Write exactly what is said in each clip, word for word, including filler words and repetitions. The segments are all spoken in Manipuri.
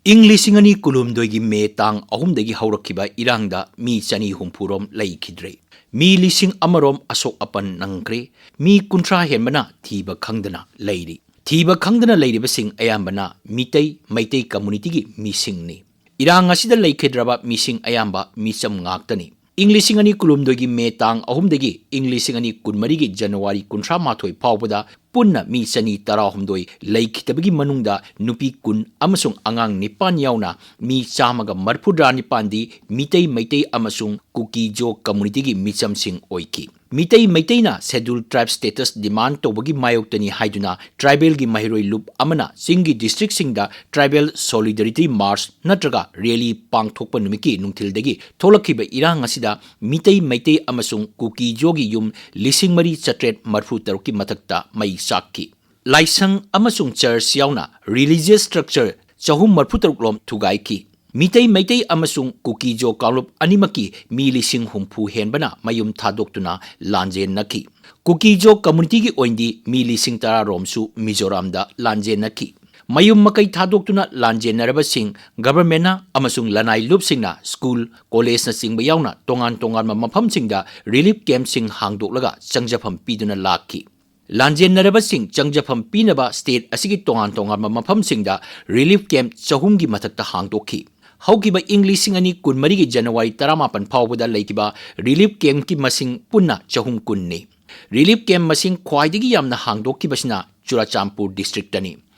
ꯏꯪ ꯂꯤꯁꯤꯡ ꯑꯅꯤ ꯀꯨꯟꯍꯨꯝꯗꯣꯏꯒꯤ ꯃꯦ ꯇꯥꯡ ꯑꯍꯨꯝꯗꯒꯤ ꯍꯧꯔꯛꯈꯤꯕ ꯏꯔꯥꯡꯗ ꯃꯤ ꯆꯅꯤ ꯍꯨꯝꯐꯨ ꯔꯣꯝ ꯂꯩꯈꯤꯗ꯭ꯔꯦ꯫ ꯃꯤ ꯂꯤꯁꯤꯡ ꯑꯃ ꯔꯣꯝ ꯑꯁꯣꯛ ꯑꯄꯟ ꯅꯪꯈ꯭ꯔꯦ꯫ ꯃꯤ ꯀꯨꯟꯊ꯭ꯔꯥ ꯍꯦꯟꯕꯅ ꯊꯤꯕ ꯈꯪꯗꯅ ꯂꯩꯔꯤ꯫ ꯊꯤꯕ ꯈꯪꯗꯅ ꯂꯩꯔꯤꯕꯁꯤꯡ ꯑꯌꯥꯝꯕꯅ ꯃꯤꯇꯩ, ꯃꯩꯇꯩ communityꯒꯤ ꯃꯤꯁꯤꯡꯅꯤ꯫ ꯏꯔꯥꯡ ꯑꯁꯤꯗ ꯂꯩꯈꯤꯗ꯭ꯔꯕ ꯃꯤꯁꯤꯡ ꯑꯌꯥꯝꯕ ꯃꯤꯆꯝ ꯉꯥꯛꯇꯅꯤ꯫ ꯏꯪ ꯂꯤꯁꯤꯡ ꯑꯅꯤ ꯀꯨꯟꯍꯨꯝꯗꯣꯏꯒꯤ ꯃꯦ ꯇꯥꯡ ꯑꯍꯨꯝꯗꯒꯤ ꯏꯪ ꯂꯤꯁꯤꯡ ꯑꯅꯤ ꯀꯨꯟꯃꯔꯤꯒꯤ ꯖꯅꯋꯥꯔꯤ ꯀꯨꯟꯊ꯭ꯔꯥ ꯃꯥꯊꯣꯏ ꯐꯥꯎꯕꯗ ꯄꯨꯟꯅ ꯃꯤ ꯆꯅꯤ ꯇꯔꯥꯍꯨꯝꯗꯣꯏ ꯂꯩꯈꯤꯗꯕꯒꯤ ꯃꯅꯨꯡꯗ ꯅꯨꯄꯤ ꯀꯨꯟ ꯑꯃꯁꯨꯡ ꯑꯉꯥꯡ ꯅꯤꯄꯥꯟ ꯌꯥꯎꯅ ꯃꯤ ꯆꯥꯝꯃꯒ ꯃꯔꯤꯐꯨꯇꯔꯥ ꯅꯤꯄꯥꯟꯗꯤ ꯃꯤꯇꯩ, ꯃꯩꯇꯩ ꯑꯃꯁꯨꯡ ꯀꯨꯀꯤ-ꯖꯣ communityꯒꯤ ꯃꯤꯆꯝꯁꯤꯡ ꯑꯣꯏꯈꯤ꯫ Meitei ꯃꯩꯇꯩꯅ Scheduled Tribe status demand ꯇꯧꯕꯒꯤ ꯃꯥꯌꯣꯛꯇꯅꯤ ꯍꯥꯏꯗꯨꯅ tribalꯒꯤ ꯃꯍꯩꯔꯣꯏ ꯂꯨꯞ ꯑꯃꯅ ꯆꯤꯡꯒꯤ districtꯁꯤꯡꯗ Tribal Solidarity March ꯅꯠꯇ꯭ꯔꯒ rally ꯄꯥꯡꯊꯣꯛꯄ ꯅꯨꯃꯤꯠꯀꯤ ꯅꯨꯡꯊꯤꯜꯗꯒꯤ ꯊꯣꯛꯂꯛꯈꯤꯕ ꯏꯔꯥꯡ ꯑꯁꯤꯗ ꯃꯤꯇꯩ ꯃꯩꯇꯩ ꯑꯃꯁꯨꯡ ꯀꯨꯀꯤ-ꯖꯣꯒꯤ ꯌꯨꯝ ꯂꯤꯁꯤꯡ ꯃꯔꯤ ꯆꯥꯇ꯭ꯔꯦꯠ ꯃꯔꯤꯐꯨ ꯇꯔꯨꯛꯀꯤ ꯃꯊꯛꯇ ꯃꯩ ꯆꯥꯛꯈꯤ꯫ ꯂꯥꯏꯁꯪ ꯑꯃꯁꯨꯡ church ꯌꯥꯎꯅ religious structure ꯆꯍꯨꯝ ꯃꯔꯤꯐꯨ ꯇꯔꯨꯛ ꯂꯣꯝ ꯊꯨꯒꯥꯏꯈꯤ꯫ ꯃꯤꯇꯩ ꯃꯩꯇꯩ ꯑꯃꯁꯨꯡ ꯀꯨꯀꯤ-ꯖꯣ ꯀꯥꯡꯂꯨꯞ ꯑꯅꯤꯃꯛꯀꯤ ꯃꯤ ꯂꯤꯁꯤꯡ ꯍꯨꯝꯐꯨ ꯍꯦꯟꯕꯅ ꯃꯌꯨꯝ ꯊꯥꯗꯣꯛꯇꯨꯅ ꯂꯥꯟꯖꯦꯟꯅꯈꯤ꯫ ꯀꯨꯀꯤ-ꯖꯣ communityꯒꯤ ꯑꯣꯏꯅꯗꯤ ꯃꯤ ꯂꯤꯁꯤꯡ ꯇꯔꯥ ꯔꯣꯝꯁꯨ ꯃꯤꯖꯣꯔꯥꯝꯗ ꯂꯥꯟꯖꯦꯟꯅꯈꯤ꯫ ꯃꯌꯨꯝ ꯃꯀꯩ ꯊꯥꯗꯣꯛꯇꯨꯅ ꯂꯥꯟꯖꯦꯟꯅꯔꯕꯁꯤꯡ governmentꯅ ꯑꯃꯁꯨꯡ ꯂꯅꯥꯏ ꯂꯨꯞꯁꯤꯡꯅ school, collegeꯅꯆꯤꯡꯕ ꯌꯥꯎꯅ ꯇꯣꯉꯥꯟ ꯇꯣꯉꯥꯟꯕ ꯃꯐꯝꯁꯤꯡꯗ relief campꯁꯤꯡ ꯍꯥꯡꯗꯣꯛꯂꯒ ꯆꯪꯖꯐꯝ ꯄꯤꯗꯨꯅ ꯂꯥꯛꯈꯤ꯫ ꯂꯥꯟꯖꯦꯟꯅꯔꯕꯁꯤꯡ ꯆꯪꯖꯐꯝ ꯄꯤꯅꯕ state ꯑꯁꯤꯒꯤ ꯇꯣꯉꯥꯟ ꯇꯣꯉꯥꯟꯕ ꯃꯐꯝꯁꯤꯡꯗ relief camp ꯆꯍꯨꯝꯒꯤ ꯃꯊꯛꯇ ꯍꯥꯡꯗꯣꯛꯈꯤ꯫ ꯍꯧꯈꯤꯕ ꯏꯪ ꯂꯤꯁꯤꯡ ꯑꯅꯤ ꯀꯨꯟꯃꯔꯤꯒꯤ ꯖꯅꯋꯥꯔꯤ ꯇꯔꯥꯃꯥꯄꯟ ꯐꯥꯎꯕꯗ ꯂꯩꯈꯤꯕ relief campꯀꯤ ꯃꯁꯤꯡ ꯄꯨꯟꯅ ꯆꯍꯨꯝ ꯀꯨꯟꯅꯤ꯫ Relief camp ꯃꯁꯤꯡ ꯈ꯭ꯋꯥꯏꯗꯒꯤ ꯌꯥꯝꯅ ꯍꯥꯡꯗꯣꯛꯈꯤꯕꯁꯤꯅ ꯆꯨꯔꯥꯆꯥꯟꯄꯨꯔ districtꯇꯅꯤ꯫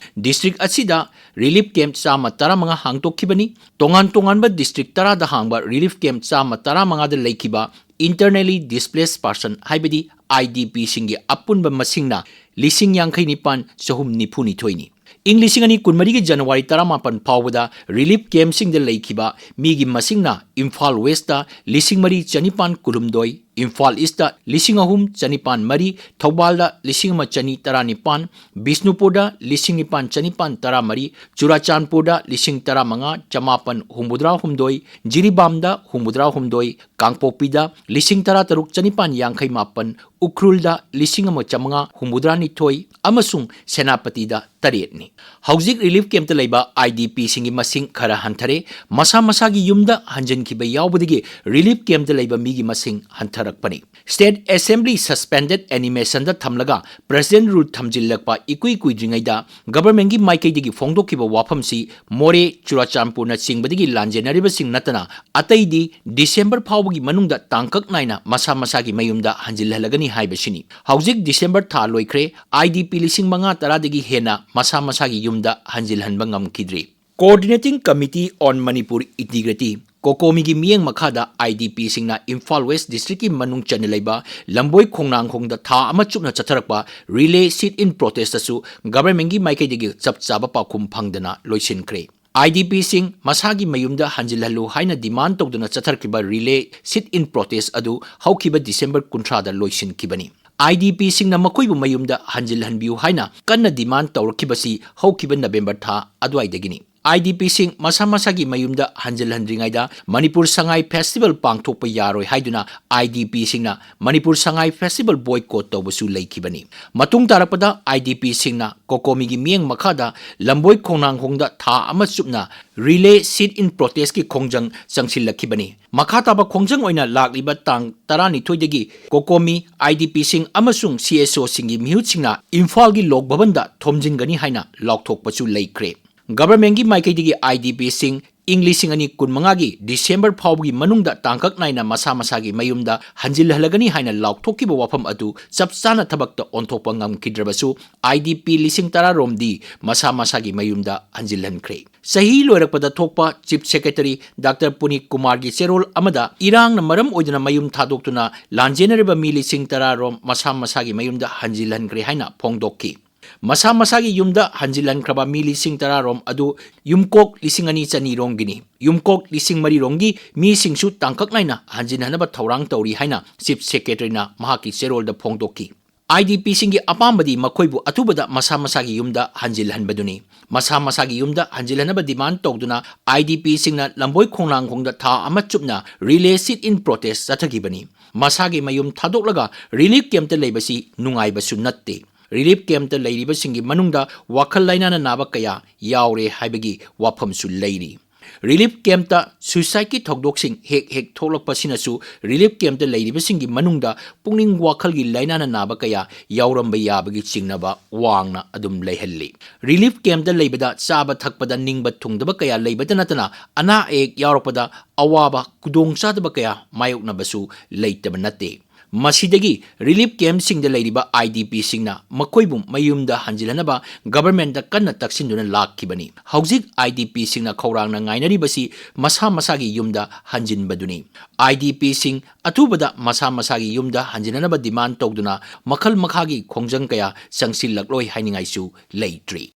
District ꯑꯁꯤꯗ relief camp ꯆꯥꯝꯃ ꯇꯔꯥꯃꯉꯥ ꯍꯥꯡꯗꯣꯛꯈꯤꯕꯅꯤ꯫ ꯇꯣꯉꯥꯟ ꯇꯣꯉꯥꯟꯕ district ꯇꯔꯥꯗ ꯍꯥꯡꯕ relief camp ꯆꯥꯝꯃ ꯇꯔꯥꯃꯉꯥꯗ ꯂꯩꯈꯤꯕ internally displaced person, ꯍꯥꯏꯕꯗꯤ IDPꯁꯤꯡꯒꯤ ꯑꯄꯨꯟꯕ ꯃꯁꯤꯡꯅ ꯂꯤꯁꯤꯡ ꯌꯥꯡꯈꯩ ꯅꯤꯄꯥꯟ ꯆꯍꯨꯝ ꯅꯤꯐꯨ ꯅꯤꯊꯣꯏꯅꯤ꯫ ꯏꯪ ꯂꯤꯁꯤꯡ ꯑꯅꯤ ꯀꯨꯟꯃꯔꯤꯒꯤ ꯖꯅꯋꯥꯔꯤ ꯇꯔꯥꯃꯥꯄꯟ ꯐꯥꯎꯕꯗ relief campꯁꯤꯡꯗ ꯂꯩꯈꯤꯕ ꯃꯤꯒꯤ ꯃꯁꯤꯡꯅ ꯏꯝꯐꯥꯜ Westꯇ ꯂꯤꯁꯤꯡ ꯃꯔꯤ ꯆꯅꯤꯄꯥꯟ ꯀꯨꯟꯍꯨꯝꯗꯣꯏ, ꯏꯝꯐꯥꯜ ꯏꯁꯇ ꯂꯤꯁꯤꯡ ꯑꯍꯨꯝ ꯆꯅꯤꯄꯥꯟ ꯃꯔꯤ, ꯊꯧꯕꯥꯜꯗ ꯂꯤꯁꯤꯡ ꯑꯃ ꯆꯅꯤ ꯇꯔꯥꯅꯤꯄꯥꯟ, ꯕꯤꯁꯅꯨꯄꯨꯔꯗ ꯂꯤꯁꯤꯡ ꯅꯤꯄꯥꯟ ꯆꯅꯤꯄꯥꯟ ꯇꯔꯥꯃꯔꯤ, ꯆꯨꯔꯥꯆꯥꯟꯄꯨꯔꯗ ꯂꯤꯁꯤꯡ ꯇꯔꯥꯃꯉꯥ ꯆꯃꯥꯄꯟ ꯍꯨꯝꯐꯨꯇꯔꯥ ꯍꯨꯝꯗꯣꯏ, ꯖꯤꯔꯤꯕꯥꯝꯗ ꯍꯨꯝꯐꯨꯇꯔꯥ ꯍꯨꯝꯗꯣꯏ, ꯀꯥꯡꯄꯣꯛꯄꯤꯗ ꯂꯤꯁꯤꯡ ꯇꯔꯥꯇꯔꯨꯛ ꯆꯅꯤꯄꯥꯟ ꯌꯥꯡꯈꯩ ꯃꯥꯄꯟ, ꯎꯈ꯭ꯔꯨꯜꯗ ꯂꯤꯁꯤꯡ ꯑꯃ ꯆꯥꯃꯉꯥ ꯍꯨꯝꯐꯨꯇꯔꯥ ꯅꯤꯊꯣꯏ ꯑꯃꯁꯨꯡ ꯁꯦꯅꯥꯄꯇꯤꯗ ꯇꯔꯦꯠꯅꯤ꯫ ꯍꯧꯖꯤꯛ ꯔꯤꯂꯤꯐ ꯀꯦꯝꯞꯇ ꯂꯩꯕ IDPꯁꯤꯡꯒꯤ ꯃꯁꯤꯡ ꯈꯔ ꯍꯟꯊꯔꯦ꯫ ꯃꯁꯥ ꯃꯁꯥꯒꯤ ꯌꯨꯝꯗ ꯍꯟꯖꯤꯟꯈꯤꯕ ꯌꯥꯎꯕꯗꯒꯤ ꯔꯤꯂꯤꯐ ꯀꯦꯝꯞꯇ ꯂꯩꯕ ꯃꯤꯒꯤ ꯃꯁꯤꯡ ꯍꯟꯊꯔꯛꯄꯅꯤ꯫ State Assembly suspended animationꯗ ꯊꯝꯂꯒ President rule ꯊꯝꯖꯤꯜꯂꯛꯄ ꯏꯀꯨꯏ ꯀꯨꯏꯗ꯭ꯔꯤꯉꯩꯗ governmentꯀꯤ ꯃꯥꯏꯀꯩꯗꯒꯤ ꯐꯣꯡꯗꯣꯛꯈꯤꯕ ꯋꯥꯐꯝꯁꯤ ꯃꯣꯔꯦ, ꯆꯨꯔꯥꯆꯥꯟꯄꯨꯔꯅꯆꯤꯡꯕꯗꯒꯤ ꯂꯥꯟꯖꯦꯟꯅꯔꯤꯕꯁꯤꯡ ꯅꯠꯇꯅ ꯑꯇꯩꯗꯤ December ꯐꯥꯎꯕꯒꯤ ꯃꯅꯨꯡꯗ ꯇꯥꯡꯀꯛ ꯅꯥꯏꯅ ꯃꯁꯥ ꯃꯁꯥꯒꯤ ꯃꯌꯨꯝꯗ ꯍꯟꯖꯤꯜꯍꯜꯂꯒꯅꯤ ꯍꯥꯏꯕꯁꯤꯅꯤ꯫ ꯍꯧꯖꯤꯛ December ꯊꯥ ꯂꯣꯏꯈ꯭ꯔꯦ꯫ IDP ꯂꯤꯁꯤꯡ ꯃꯉꯥ ꯇꯔꯥꯗꯒꯤ ꯍꯦꯟꯅ ꯃꯁꯥ ꯃꯁꯥꯒꯤ ꯌꯨꯝꯗ ꯍꯟꯖꯤꯜꯍꯟꯕ ꯉꯝꯈꯤꯗ꯭ꯔꯤ꯫ Coordinating Committee on Manipur Integrity, COCOMIꯒꯤ ꯃꯤꯠꯌꯦꯡ ꯃꯈꯥꯗ IDPꯁꯤꯡꯅ ꯏꯝꯐꯥꯜ West Districtꯀꯤ ꯃꯅꯨꯡ ꯆꯟꯅ ꯂꯩꯕ ꯂꯝꯕꯣꯏ ꯈꯣꯡꯅꯥꯡꯈꯣꯡꯗ ꯊꯥ ꯑꯃ ꯆꯨꯞꯅ ꯆꯠꯊꯔꯛꯄ relay sit-in protestꯇꯁꯨ governmentꯀꯤ ꯃꯥꯏꯀꯩꯗꯒꯤ ꯆꯞ ꯆꯥꯕ ꯄꯥꯎꯈꯨꯝ ꯐꯪꯗꯅ ꯂꯣꯏꯁꯤꯟꯈ꯭ꯔꯦ꯫ IDPꯁꯤꯡ ꯃꯁꯥꯒꯤ ꯃꯌꯨꯝꯗ ꯍꯟꯖꯤꯜꯍꯜꯂꯨ ꯍꯥꯏꯅ demand ꯇꯧꯗꯨꯅ ꯆꯠꯊꯔꯛꯈꯤꯕ relay sit-in protest ꯑꯗꯨ ꯍꯧꯈꯤꯕ December ꯀꯨꯟꯊ꯭ꯔꯥꯗ ꯂꯣꯏꯁꯤꯟꯈꯤꯕꯅꯤ꯫ IDPꯁꯤꯡꯅ ꯃꯈꯣꯏꯕꯨ ꯃꯌꯨꯝꯗ ꯍꯟꯖꯤꯜꯍꯟꯕꯤꯌꯨ ꯍꯥꯏꯅ ꯀꯟꯅ demand ꯇꯧꯔꯛꯈꯤꯕꯁꯤ ꯍꯧꯈꯤꯕ November ꯊꯥ ꯑꯗꯨꯋꯥꯏꯗꯒꯤꯅꯤ꯫ IDPꯁꯤꯡ ꯃꯁꯥ ꯃꯁꯥꯒꯤ ꯃꯌꯨꯝꯗ ꯍꯟꯖꯤꯜꯍꯟꯗ꯭ꯔꯤꯉꯩꯗ ꯃꯅꯤꯄꯨꯔ ꯁꯉꯥꯏ festival ꯄꯥꯡꯊꯣꯛꯄ ꯌꯥꯔꯣꯏ ꯍꯥꯏꯗꯨꯅ IDPꯁꯤꯡꯅ ꯃꯅꯤꯄꯨꯔ ꯁꯉꯥꯏ festival boycott ꯇꯧꯕꯁꯨ ꯂꯩꯈꯤꯕꯅꯤ꯫ ꯃꯇꯨꯡ ꯇꯥꯔꯛꯄꯗ IDPꯁꯤꯡꯅ COCOMIꯒꯤ ꯃꯤꯠꯌꯦꯡ ꯃꯈꯥꯗ ꯂꯝꯕꯣꯏ ꯈꯣꯡꯅꯥꯡꯈꯣꯡꯗ ꯊꯥ ꯑꯃ ꯆꯨꯞꯅ relay sit-in protestꯀꯤ ꯈꯣꯡꯖꯪ ꯆꯪꯁꯤꯜꯂꯛꯈꯤꯕꯅꯤ꯫ ꯃꯈꯥ ꯇꯥꯕ ꯈꯣꯡꯖꯪ ꯑꯣꯏꯅ ꯂꯥꯛꯂꯤꯕ ꯇꯥꯡ ꯇꯔꯥꯅꯤꯊꯣꯏꯗꯒꯤ COCOMI, IDPꯁꯤꯡ ꯑꯃꯁꯨꯡ CSOꯁꯤꯡꯒꯤ ꯃꯤꯍꯨꯠꯁꯤꯡꯅ ꯏꯝꯐꯥꯜꯒꯤ ꯂꯣꯛ ꯚꯕꯟꯗ ꯊꯣꯝꯖꯤꯟꯒꯅꯤ ꯍꯥꯏꯅ ꯂꯥꯎꯊꯣꯛꯄꯁꯨ ꯂꯩꯈ꯭ꯔꯦ꯫ Governmentꯀꯤ ꯃꯥꯏꯀꯩꯗꯒꯤ IDPꯁꯤꯡ ꯏꯪ ꯂꯤꯁꯤꯡ ꯑꯅꯤ ꯀꯨꯟꯃꯉꯥꯒꯤ December ꯐꯥꯎꯕꯒꯤ ꯃꯅꯨꯡꯗ ꯇꯥꯡꯀꯛ ꯅꯥꯏꯅ ꯃꯁꯥ ꯃꯁꯥꯒꯤ ꯃꯌꯨꯝꯗ ꯍꯟꯖꯤꯜꯍꯜꯂꯒꯅꯤ ꯍꯥꯏꯅ ꯂꯥꯎꯊꯣꯛꯈꯤꯕ ꯋꯥꯐꯝ ꯑꯗꯨ ꯆꯞ ꯆꯥꯅ ꯊꯕꯛꯇ ꯑꯣꯟꯊꯣꯛꯄ ꯉꯝꯈꯤꯗ꯭ꯔꯕꯁꯨ, IDP ꯂꯤꯁꯤꯡ ꯇꯔꯥ ꯔꯣꯝꯗꯤ ꯃꯁꯥ ꯃꯁꯥꯒꯤ ꯃꯌꯨꯝꯗ ꯍꯟꯖꯤꯜꯍꯟꯈ꯭ꯔꯦ꯫ ꯆꯍꯤ ꯂꯣꯏꯔꯛꯄꯗ ꯊꯣꯛꯄ Chief Secretary Doctor ꯄꯨꯅꯤꯠ ꯀꯨꯃꯥꯔꯒꯤ ꯆꯦꯔꯣꯜ ꯑꯃꯗ ꯏꯔꯥꯡꯅ ꯃꯔꯝ ꯑꯣꯏꯗꯨꯅ ꯃꯌꯨꯝ ꯊꯥꯗꯣꯛꯇꯨꯅ ꯂꯥꯟꯖꯦꯟꯅꯔꯤꯕ ꯃꯤ ꯂꯤꯁꯤꯡ ꯇꯔꯥ ꯔꯣꯝ ꯃꯁꯥ ꯃꯁꯥꯒꯤ ꯃꯌꯨꯝꯗ ꯍꯟꯖꯤꯜꯍꯟꯈ꯭ꯔꯦ ꯍꯥꯏꯅ ꯐꯣꯡꯗꯣꯛꯈꯤ꯫ ꯃꯁꯥ ꯃꯁꯥꯒꯤ ꯌꯨꯝꯗ ꯍꯟꯖꯤꯜꯍꯟꯈ꯭ꯔꯕ ꯃꯤ ꯂꯤꯁꯤꯡ ꯇꯔꯥ ꯔꯣꯝ ꯑꯗꯨ ꯌꯨꯝꯀꯣꯛ ꯂꯤꯁꯤꯡ ꯑꯅꯤ ꯆꯅꯤ ꯔꯣꯝꯒꯤꯅꯤ꯫ ꯌꯨꯝꯀꯣꯛ ꯂꯤꯁꯤꯡ ꯃꯔꯤ ꯔꯣꯝꯒꯤ ꯃꯤꯁꯤꯡꯁꯨ ꯇꯥꯡꯀꯛ ꯅꯥꯏꯅ ꯍꯟꯖꯤꯟꯍꯟꯅꯕ ꯊꯧꯔꯥꯡ ꯇꯧꯔꯤ ꯍꯥꯏꯅ Chief Secretaryꯅ ꯃꯍꯥꯛꯀꯤ ꯆꯦꯔꯣꯜꯗ ꯐꯣꯡꯗꯣꯛꯈꯤ꯫ IDPꯁꯤꯡꯒꯤ ꯑꯄꯥꯝꯕꯗꯤ ꯃꯈꯣꯏꯕꯨ ꯑꯊꯨꯕꯗ ꯃꯁꯥ ꯃꯁꯥꯒꯤ ꯌꯨꯝꯗ ꯍꯟꯖꯤꯜꯍꯟꯕꯗꯨꯅꯤ꯫ ꯃꯁꯥ ꯃꯁꯥꯒꯤ ꯌꯨꯝꯗ ꯍꯟꯖꯤꯜꯍꯟꯅꯕ demand ꯇꯧꯗꯨꯅ IDPꯁꯤꯡꯅ ꯂꯝꯕꯣꯏ ꯈꯣꯡꯅꯥꯡꯈꯣꯡꯗ ꯊꯥ ꯑꯃ ꯆꯨꯞꯅ relay sit-in protest ꯆꯠꯊꯈꯤꯕꯅꯤ꯫ ꯃꯁꯥꯒꯤ ꯃꯌꯨꯝ ꯊꯥꯗꯣꯛꯂꯒ relief campꯇ ꯂꯩꯕꯁꯤ ꯅꯨꯡꯉꯥꯏꯕꯁꯨ ꯅꯠꯇꯦ꯫ Relief campꯇ ꯂꯩꯔꯤꯕꯁꯤꯡꯒꯤ ꯃꯅꯨꯡꯗ ꯋꯥꯈꯜ ꯂꯥꯏꯅꯥꯅ ꯅꯥꯕ ꯀꯌꯥ ꯌꯥꯎꯔꯦ ꯍꯥꯏꯕꯒꯤ ꯋꯥꯐꯝꯁꯨ ꯂꯩꯔꯤ꯫ Relief campꯇ suicideꯀꯤ ꯊꯧꯗꯣꯛꯁꯤꯡ ꯍꯦꯛ ꯍꯦꯛ ꯊꯣꯛꯂꯛꯄꯁꯤꯅꯁꯨ relief campꯇ ꯂꯩꯔꯤꯕꯁꯤꯡꯒꯤ ꯃꯅꯨꯡꯗ ꯄꯨꯛꯅꯤꯡ ꯋꯥꯈꯜꯒꯤ ꯂꯥꯏꯅꯥꯅ ꯅꯥꯕ ꯀꯌꯥ ꯌꯥꯎꯔꯝꯕ ꯌꯥꯕꯒꯤ ꯆꯤꯡꯅꯕ ꯋꯥꯡꯅ ꯑꯗꯨꯝ ꯂꯩꯍꯜꯂꯤ꯫ Relief campꯇ ꯂꯩꯕꯗ ꯆꯥꯕ ꯊꯛꯄꯗ ꯅꯤꯡꯕ ꯊꯨꯡꯗꯕ ꯀꯌꯥ ꯂꯩꯕꯇ ꯅꯠꯇꯅ ꯑꯅꯥ ꯑꯌꯦꯛ ꯌꯥꯎꯔꯛꯄꯗ ꯑꯋꯥꯕ ꯈꯨꯗꯣꯡꯆꯥꯗꯕ ꯀꯌꯥ ꯃꯥꯌꯣꯛꯅꯕꯁꯨ ꯂꯩꯇꯕ ꯅꯠꯇꯦ꯫ ꯃꯁꯤꯗꯒꯤ relief campꯁꯤꯡꯗ ꯂꯩꯔꯤꯕ IDPꯁꯤꯡꯅ ꯃꯈꯣꯏꯕꯨ ꯃꯌꯨꯝꯗ ꯍꯟꯖꯤꯜꯍꯟꯅꯕ governmentꯇ ꯀꯟꯅ ꯇꯛꯁꯤꯟꯗꯨꯅ ꯂꯥꯛꯈꯤꯕꯅꯤ꯫ ꯍꯧꯖꯤꯛ IDPꯁꯤꯡꯅ ꯈꯧꯔꯥꯡꯅ ꯉꯥꯏꯅꯔꯤꯕꯁꯤ ꯃꯁꯥ ꯃꯁꯥꯒꯤ ꯌꯨꯝꯗ ꯍꯟꯖꯤꯟꯕꯗꯨꯅꯤ꯫ IDPꯁꯤꯡ ꯑꯊꯨꯕꯗ ꯃꯁꯥ ꯃꯁꯥꯒꯤ ꯌꯨꯝꯗ ꯍꯟꯖꯤꯟꯅꯅꯕ demand ꯇꯧꯗꯨꯅ ꯃꯈꯜ ꯃꯈꯥꯒꯤ ꯈꯣꯡꯖꯪ ꯀꯌꯥ ꯆꯪꯁꯤꯜꯂꯛꯂꯣꯏ ꯍꯥꯏꯅꯤꯡꯉꯥꯏꯁꯨ ꯂꯩꯇ꯭ꯔꯤ꯫